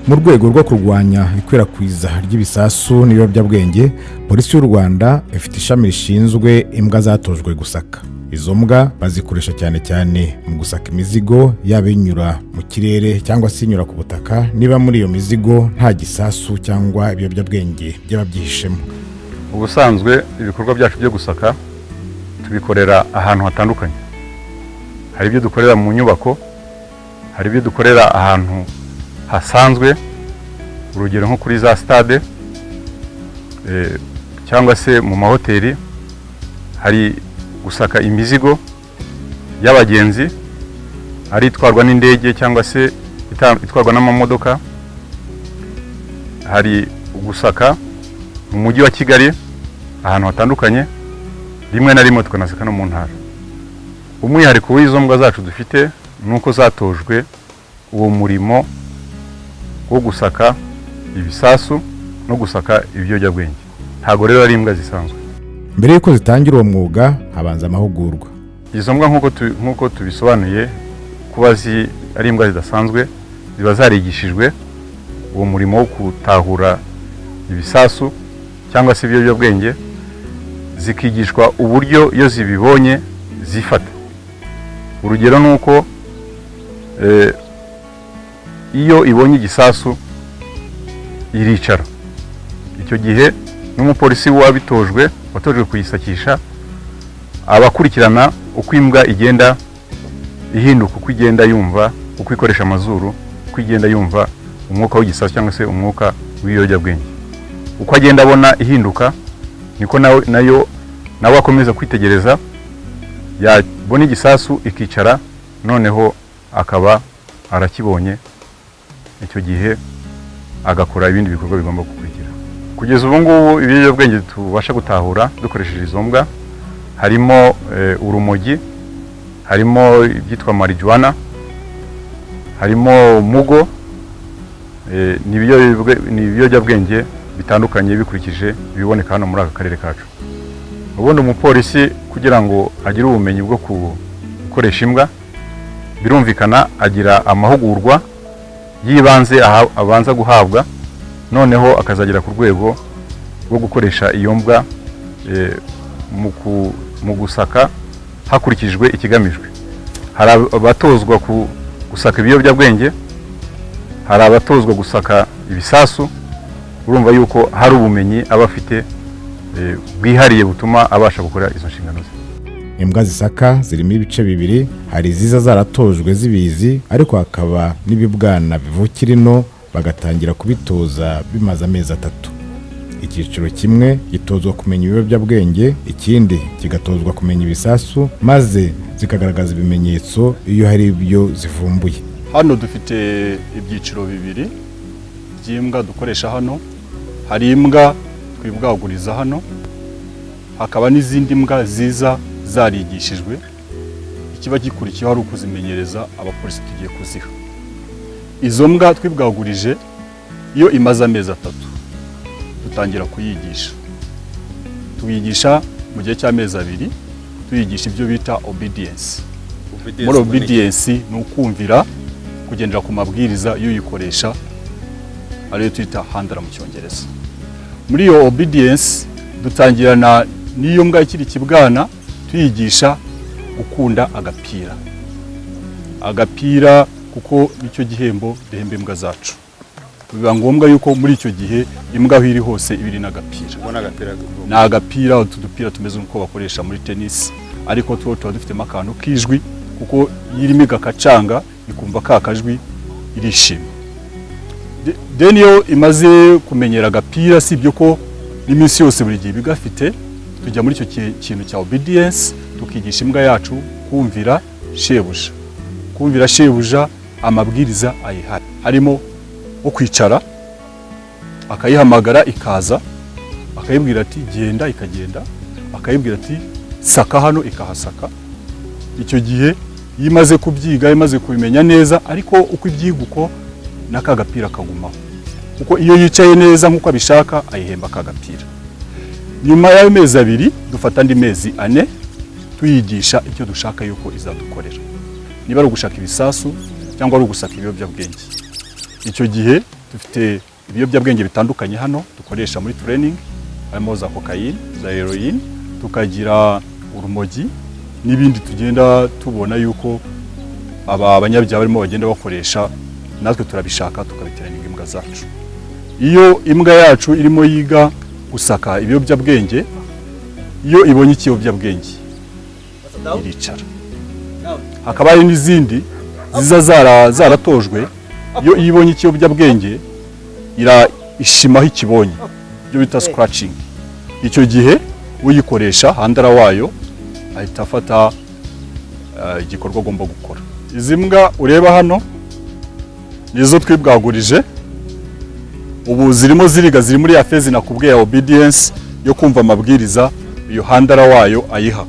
Mu rwego rwo kurwanya ikwirakwiza ry'ibisasu n'ibiyobyabwenge, Polisi y'u Rwanda ifite ishami rishinzwe imbwa zatojwe gusaka. Izo mbwa bazikoresha cyane cyane mu gusaka imizigo, yaba inyura mu kirere cyangwa se inyura ku butaka, niba muri iyo mizigo nta gisasu cyangwa ibiyobyabwenge byaba byihishemo. Ubusanzwe ibikorwa byacu byo gusaka tubikorera ahantu hatandukanye. Hari ibyo dukorera mu nyubako, hari ibyo dukorera ahantu hasanzwe, urugero nko kuri za stade cyangwa se mu mahoteli. Hari gusaka imizigo y'abagenzi, ari itwarwa n'indege cyangwa se itwarwa n'amamodoka. Hari gusaka mu Mujyi wa Kigali ahantu hatandukanye, rimwe na rimwe tukanasaka no mu ntara. Umwihariko w'izo mbwa zacu dufite ni uko zatojwe uwo murimo wo gusaka ibisasu no gusaka ibiyobyabwenge. Ntabwo rero ari imbwa zisanzwe. Mbere y'uko zitangira uwo mwuga, habanza amahugurwa. Izo mbwa, nk'uko tubisobanuye, kuba ari imbwa zidasanzwe, ziba zarigishijwe uwo murimo wo gutahura ibisasu cyangwa se ibiyobyabwenge, zikigishwa uburyo iyo zibibonye zifata. Urugero ni uko iyo ibonye igisasu iricara. Icyo gihe n'umupolisi wabitojwe, watojwe kuyisakisha, abakurikirana uko imbwa igenda ihinduka, uko igenda yumva, uko ikoresha amazuru, uko igenda yumva umwuka w'igisasu cyangwa se umwuka w'ibiyobyabwenge. Uko agenda abona ihinduka, niko nawe akomeza kwitegereza. Yabona igisasu ikicara, noneho akaba arakibonye. Icyo gihe agakora ibindi bikorwa bigomba gukurikira. Kugeza ubu ngubu, ibiyobyabwenge tubasha gutahura dukoresheje izo mbwa harimo urumogi, harimo ibyitwa marijuana, harimo mugo. Ni ibiyobyabwenge bitandukanye bikurikije ibiboneka hano muri aka karere kacu. Ubundi umupolisi, kugira ngo agire ubumenyi bwo gukoresha imbwa, birumvikana agira amahugurwa y'ibanze abanza guhabwa, noneho akazagera ku rwego rwo gukoresha iyo mbwa mu gusaka hakurikijwe ikigamijwe. Hari abatozwa gusaka ibiyobyabwenge, hari abatozwa gusaka ibisasu. Urumva yuko hari ubumenyi aba afite bwihariye butuma abasha gukora izo nshingano ze. Imbwa zisaka zirimo ibice bibiri: hari iziza zaratojwe zibizi, ariko hakaba n'ibibwana bivukira ino, bagatangira kubitoza bimaze amezi 3. Icyiciro kimwe gitozwa kumenya ibiyobyabwenge, ikindi kigatozwa kumenya ibisasu, maze zikagaragaza ibimenyetso iyo hari ibyo zivumbuye. Hano dufite ibyiciro bibiri by'imbwa dukoresha hano. Hari imbwa twibwaguriza hano, hakaba n'izindi mbwa ziza zarigishijwe. Ikiba gikurikiyeho ari ukuzimenyereza abapolisi tugiye kuziha. Izo mbwa twibwagurije, iyo imaze amezi 3 dutangira kuyigisha. Tuyigisha mu gihe cy'amezi 2, tuyigisha ibyo bita obedience. Muri obedience ni ukumvira, kugendera ku mabwiriza y'uyikoresha, ariyo twita handler mu Cyongereza. Muri iyo obedience dutangirana n'iyo mbwa ikiri ikibwana, tuyigisha gukunda agapira, agapira kuko nicyo gihembo duhemba imbwa zacu. Biba ngombwa yuko muri icyo gihe imbwa aho iri hose iba iri n'agapira. Ubona agapira? Ni agapira, utu dupira tumeze nk'uko bakoresha muri tennis, ariko two tuba dufitemo akantu k'ijwi, kuko iyo irimo igakacanga ikumva ka kajwi irishima. Then iyo imaze kumenyera agapira, si ibyo ko n'iminsi yose buri gihe bigafite, tujya muri icyo kintu cya obedience, tukigisha imbwa yacu kumvira shebuja, kumvira shebuja amabwiriza ayihaye, harimo nko kwicara, akayihamagara ikaza, akayibwira ati "Genda", ikagenda, akayibwira ati "Saka hano", ikahasaka. Icyo gihe iyo imaze kubyiga, imaze kubimenya neza, ariko uko ibyiga uko n'aka gapira kagumaho, kuko iyo yicaye neza nk'uko abishaka ayihemba aka gapira. Nyuma y'ayo mezi 2 dufata andi mezi 4 tuyigisha icyo dushaka yuko izadukorera, niba ari ugushaka ibisasu cyangwa ari ugusaka ibiyobyabwenge. Icyo gihe Dufite ibiyobyabwenge bitandukanye hano dukoresha muri training, harimo za cocaine, za heroin, tukagira urumogi n'ibindi tugenda tubona yuko aba banyabyaha barimo bagenda bakoresha, natwe turabishaka tukabitraininga imbwa zacu. Iyo imbwa yacu irimo yiga gusaka ibiyobyabwenge, iyo ibonye ikiyobyabwenge iricara. Hakaba hari n'izindi ziza zaratojwe, iyo ibonye ikiyobyabwenge ishimaho ikibonye, ibyo bita scratching. Icyo gihe uyikoresha, handler wayo, ahita afata igikorwa agomba gukora. Izi mbwa ureba hano nizo twibwagurije. Ubu zirimo ziriga, ziri muri ya phase nakubwiye ya obedience, yo kumva amabwiriza iyo handler wayo ayiha.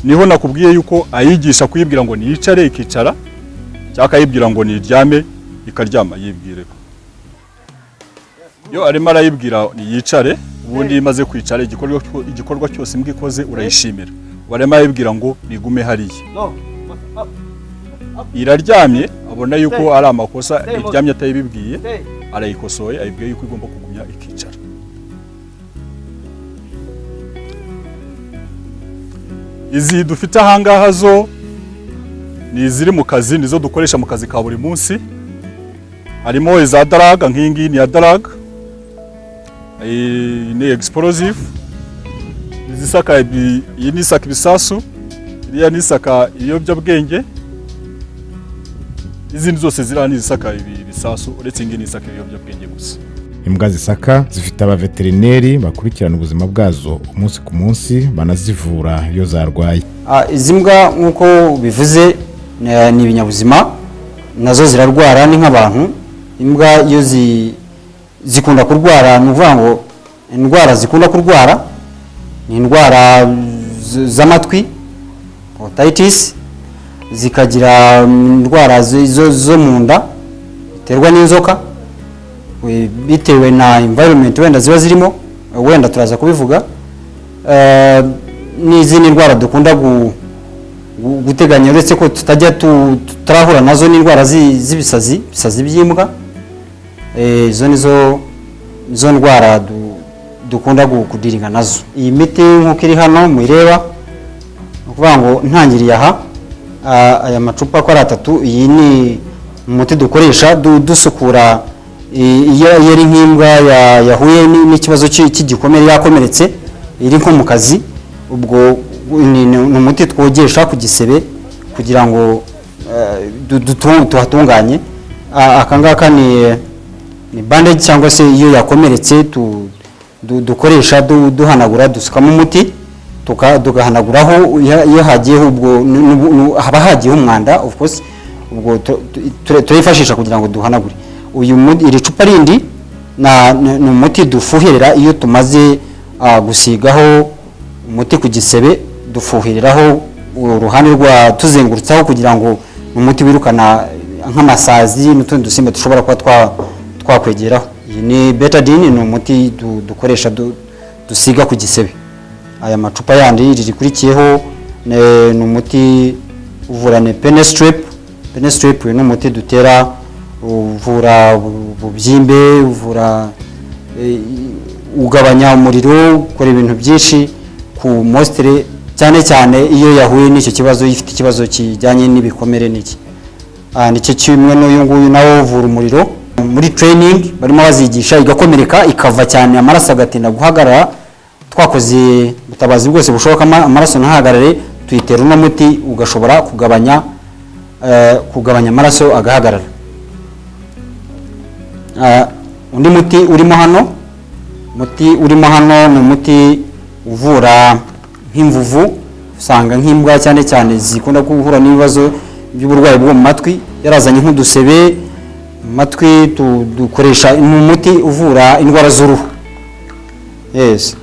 Niho nakubwiye yuko ayigisha kuyibwira ngo niyicare ikicara, cyangwa akayibwira ngo niryame ikaryama. Yibwire ko iyo arimo arayibwira niyicare, ubundi iyo imaze kwicara, igikorwa cyose imbwa ikoze urayishimira. Ubu arimo arayibwira ngo nigume hariya, iraryamye, abona yuko ari amakosa, iryamye atayibibwiye, arayikosoye, ayibwiye yuko igomba kugumya ikicara. Izi dufite ahangaha zo ni iziri mu kazi, nizo dukoresha mu kazi ka buri munsi. Harimo iza drug, nk'iyi ngiyi ni iya drug, iyi ni explosive, izisaka iyi ni isaka ibisasu, iriya ni isaka ibiyobyabwenge. Izindi zose ziriya ni izisaka ibisasu, uretse iyi ngiyi ni isaka ibiyobyabwenge gusa. Imbwa zisaka zifite abaveterineri bakurikirana ubuzima bwazo umunsi ku munsi, banazivura iyo zarwaye. Izi mbwa nk'uko bivuze ni ibinyabuzima, nazo zirarwara, ni nk'abantu. Imbwa iyo zikunda kurwara, ni ukuvuga ngo indwara zikunda kurwara ni indwara z'amatwi, otitis, zikagira indwara zo mu nda ziterwa n'inzoka, bitewe na environment wenda ziba zirimo, wenda turaza kubivuga. N'izindi ndwara dukunda guteganya, uretse ko tutajya tutarahura nazo, n'indwara z'ibisazi, ibisazi by'imbwa. Izo nizo zo ndwara dukunda kudealinga nazo. Iyi miti nk'uko iri hano muyireba, ni ukuvuga ngo ntangiriye aha, aya macupa ko ari atatu, iyi ni umuti dukoresha dusukura iyo ari nk'imbwa yahuye n'ikibazo cy'igikomere, yakomeretse iri nko mu kazi. Ubwo ni umuti twogesha ku gisebe kugira ngo tuhatunganye. Aka ngaka ni bandage, cyangwa se iyo yakomeretse dukoresha duhanagura, dusukamo umuti tugahanaguraho iyo hagiyeho, ubwo haba hagiyeho umwanda, of course. Ubwo turayifashisha kugira ngo duhanagure. Iri cupa rindi ni umuti dufuhirira iyo tumaze gusigaho umuti ku gisebe, dufuhiriraho uruhande rwa tuzengurutsaho kugira ngo ni umuti wirukana nk'amasazi n'utundi dusimba dushobora kuba twakwegeraho. Iyi ni Betadine, ni umuti dukoresha dusiga ku gisebe. Aya macupa yandi, iri rikurikiyeho ni umuti uvura, ni Pen-Strip. Pen-Strip, uyu ni umuti dutera, uvura ububyimbe, uvura ugabanya umuriro, ukora ibintu byinshi ku mositire, cyane cyane iyo yahuye n'icyo kibazo, ifite ikibazo kijyanye n'ibikomere n'iki. Nicyo kimwe n'uyu nguyu, nawo uvura umuriro. Muri training barimo bazigisha, igakomereka ikava cyane, amaraso agatinda guhagarara, twakoze ubutabazi bwose bushoboka amaraso ntahagarare, tuyitera uno muti ugashobora kugabanya amaraso agahagarara. Undi muti urimo hano, umuti urimo hano ni umuti uvura nk'imvuvu. Usanga nk'imbwa cyane cyane zikunda guhura n'ibibazo by'uburwayi bwo mu matwi, yarazanye nk'udusebe mu matwi, dukoresha, ni umuti uvura indwara z'uruhu. Yes.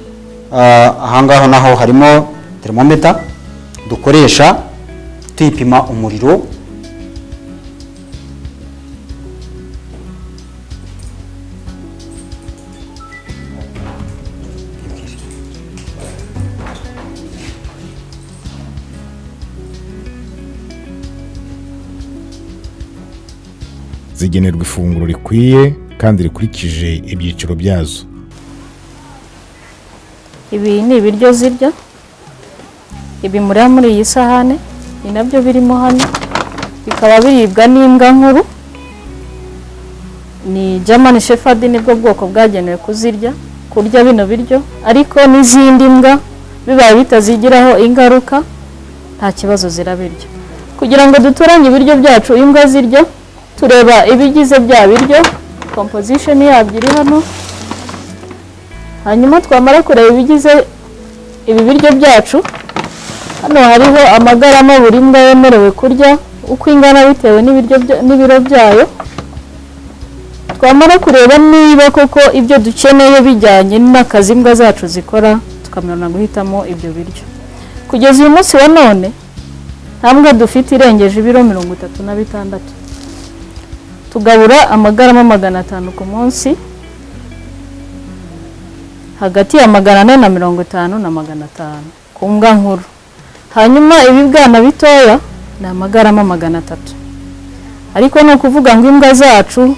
Ahangaha naho harimo thermometer dukoresha tuyipima umuriro. Zigenerwa ifunguro rikwiye. Kandi rikurikije ibyiciro byazo. Ibi ni ibiryo zirya. Ibi mureba muri iyi sahane ni nabyo birimo hano, bikaba biribwa n'imbwa nkuru. Ni German Shepherd, nibwo bwoko bwagenewe kuzirya, kurya bino biryo, ariko n'izindi mbwa bibaye bitazigiraho ingaruka, nta kibazo, zirabirya. Kugira ngo dutoranye ibiryo byacu imbwa zirya, tureba ibigize bya biryo, composition yabyo iri hano. Hanyuma twamara kureba ibigize ibi biryo byacu, hano hariho amagarama buri mbwa yemerewe kurya uko ingana bitewe n'ibiryo n'ibiro byayo. Twamara kureba niba koko ibyo dukeneye bijyanye n'akazi imbwa zacu zikora, tukamenya guhitamo ibyo biryo. Kugeza uyu munsi wa none, nta mbwa dufite irengeje ibiro 36. Tugabura amagarama 500 ku munsi, hagati ya 450 na 500 ku mbwa nkuru. Hanyuma ibibwana bitoya ni amagarama 300. Ariko ni ukuvuga ngo imbwa zacu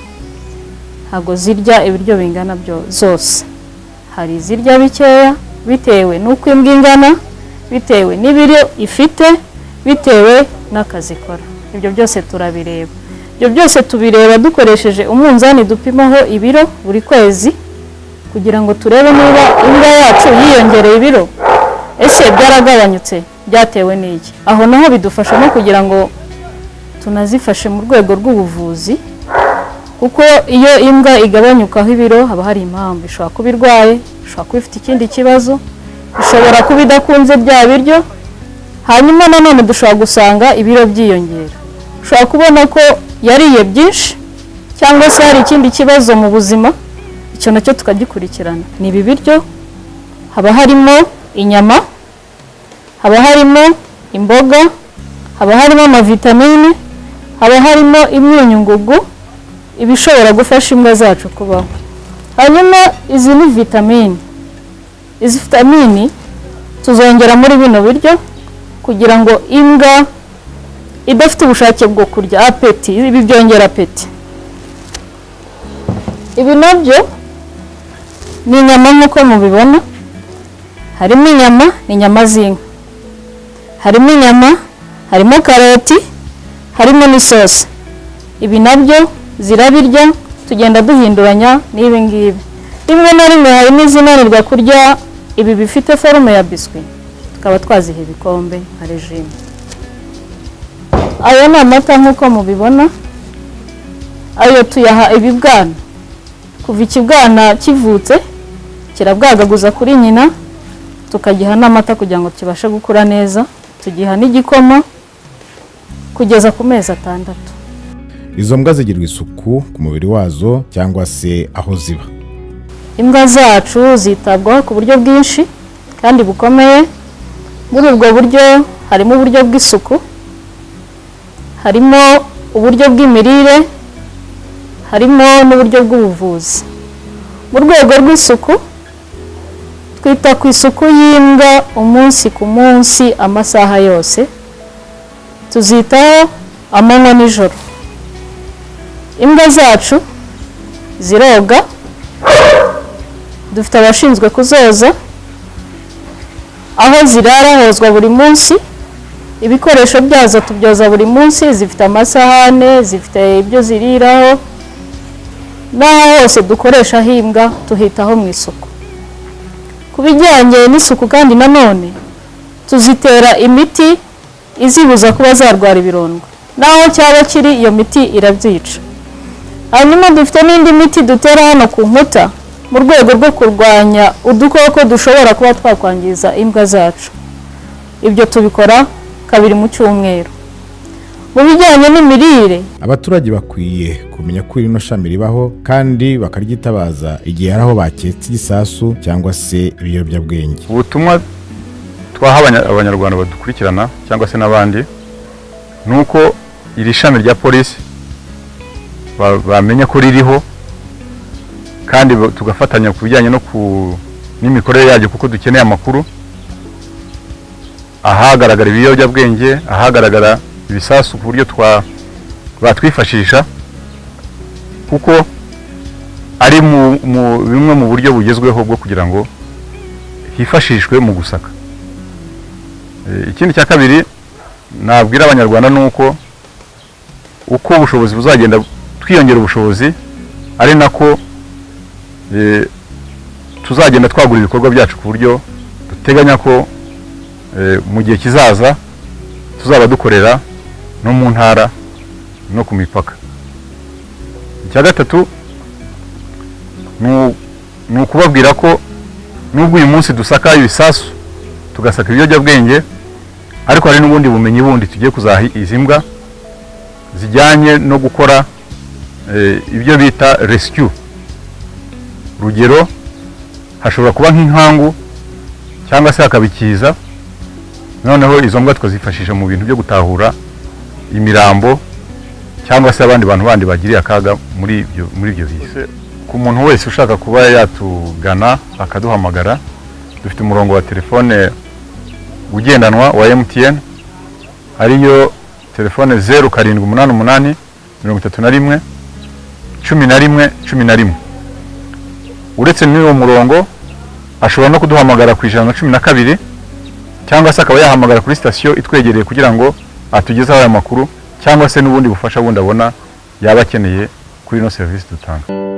ntabwo zirya ibiryo bingana byo zose. Hari izirya bikeya bitewe n'uko imbwa ingana, bitewe n'ibiro ifite, bitewe n'akazi ikora. Ibyo byose turabireba. Ibyo byose tubireba dukoresheje umunzani dupimaho ibiro buri kwezi, kugira ngo turebe niba imbwa yacu yiyongereye ibiro, ese byaragabanyutse, byatewe n'iki. Aho naho bidufasha no kugira ngo tunazifashe mu rwego rw'ubuvuzi, kuko iyo imbwa igabanyukaho ibiro haba hari impamvu. Ishobora kuba irwaye, ishobora kuba ifite ikindi kibazo, ishobora kuba idakunze bya biryo. Hanyuma nanone dushobora gusanga ibiro byiyongera, ushobora kubona ko yariye byinshi cyangwa se hari ikindi kibazo mu buzima, icyo nacyo tukagikurikirana. Ni ibi biryo: haba harimo inyama, haba harimo imboga, haba harimo amavitamini, haba harimo imyunyungugu, ibishobora gufasha imbwa zacu kubaho. Hanyuma izi ni vitamini. Izi vitamini tuzongera muri bino biryo kugira ngo imbwa idafite ubushake bwo kurya, appétit, ibi byongera appétit. Ibi nabyo ni inyama nk'uko mubibona. Harimo inyama, ni inyama z'inka, harimo inyama, harimo karoti, harimo n'isosi. Ibi nabyo zirabirya, tugenda duhinduranya n'ibi ngibi. Rimwe na rimwe harimo izinanirwa kurya ibi bifite forme ya biscuit, tukaba twaziha ibikombe nka régime. Ayo ni amata nk'uko mubibona. Ayo tuyaha ibibwana. Kuva ikibwana kivutse kirabwagaguza kuri nyina, tukagiha n'amata kugira ngo kibashe gukura neza. Tugiha n'igikoma kugeza ku mezi 6. Izo mbwa zigirwa isuku ku mubiri wazo cyangwa se aho ziba? Imbwa zacu zitabwaho ku buryo bwinshi kandi bukomeye. Muri ubwo buryo harimo uburyo bw'isuku, harimo uburyo bw'imirire, harimo n'uburyo bw'ubuvuzi. Mu rwego rw'isuku, twita ku isuku y'imbwa umunsi ku munsi, amasaha yose. Tuzitaho amanywa nijoro. Imbwa zacu ziroga, dufite abashinzwe kuzoza. Aho zirara hozwa buri munsi. Ibikoresho byazo tubyoza buri munsi. Zifite amasahane, zifite ibyo ziriraho, n'aho hose dukoresha imbwa tuhitaho mu isuku. Ku bijyanye n'isuku kandi nanone, tuzitera imiti izibuza kuba zarwara ibirondwe. Naho cyaba kiri, iyo miti irabyica. Hanyuma dufite n'indi miti dutera hano ku nkuta mu rwego rwo kurwanya udukoko dushobora kuba twakwangiza imbwa zacu. Ibyo tubikora kabiri mu cyumweru. Mu bijyanye n'imirire, Abaturage bakwiye kumenya ko rino shami ribaho kandi bakaryitabaza igihe hari aho baketse igisasu cyangwa se ibiyobyabwenge. Ubutumwa twaha abanyarwanda badukurikirana cyangwa se n'abandi ni uko iri shami rya polisi bamenya ko ririho, kandi tugafatanya ku bijyanye no ku n'imikorere yaryo, kuko dukeneye amakuru ahagaragara ibiyobyabwenge, ahagaragara ibisasu, ku buryo twa batwifashisha, kuko Ari mu bimwe mu buryo bugezweho bwo kugira ngo hifashishwe mu gusaka. Ikindi cya kabiri nabwira Abanyarwanda ni uko uko ubushobozi buzagenda twiyongera ubushobozi, ari nako tuzagenda twagura ibikorwa byacu, ku buryo duteganya ko mu gihe kizaza tuzaba dukorera no mu ntara no ku mipaka. Icya gatatu ni ukubabwira ko nubwo uyu munsi dusaka ibisasu, tugasaka ibiyobyabwenge, ariko hari n'ubundi bumenyi bundi tugiye kuzaha izi mbwa zijyanye no gukora ibyo bita rescue. Urugero, hashobora kuba nk'inkangu cyangwa se hakaba ikiza, noneho izo mbwa tukazifashisha mu bintu byo gutahura imirambo cyangwa se abandi bantu bandi bagiriye akaga muri ibyo biza. Ku muntu wese ushaka kuba yatugana akaduhamagara, dufite umurongo wa telefone ugendanwa wa MTN, ariyo telefone 0788 31 11 11. Uretse n'uwo murongo, ashobora no kuduhamagara ku 112, cyangwa se akaba yahamagara kuri sitasiyo itwegereye kugira ngo atugezeho aya makuru, cyangwa se n'ubundi bufasha bundi abona yaba akeneye kuri ino serivisi dutanga.